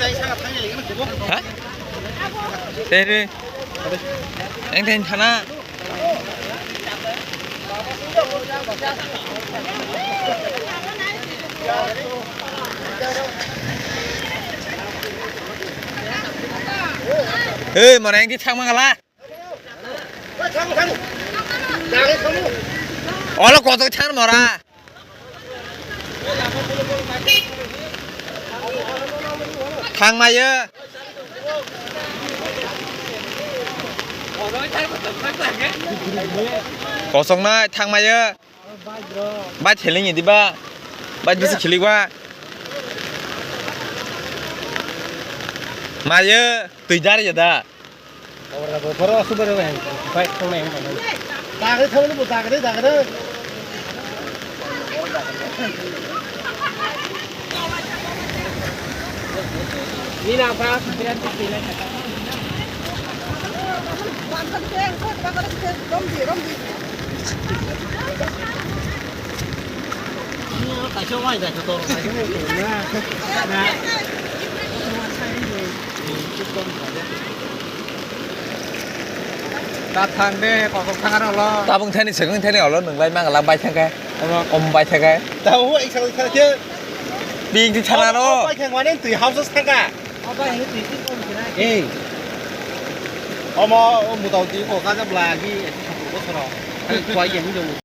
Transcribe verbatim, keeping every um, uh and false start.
Ha? Tei re. Eng tei thana. Ei, mora eng tei thangma gala. Olo kotok thang mora. Thangmaya. Kosongnai thangmaya. Bai theleng idi ba. Bai bisi khilik ba. Maya twi dar ya da. Ta thang de, kosok thang ano lo. Tabung thani, swkang thani, olo nung lai mang la bai thang khe. Olo. Om bai thang khe. Tabung eksa eksa khe. Bing di thang ano. Bai thang mane twi house thang kha. Ei. Omo, o muta uti ko kaja bla gi, eti satu bosoro. Kuai yang dong.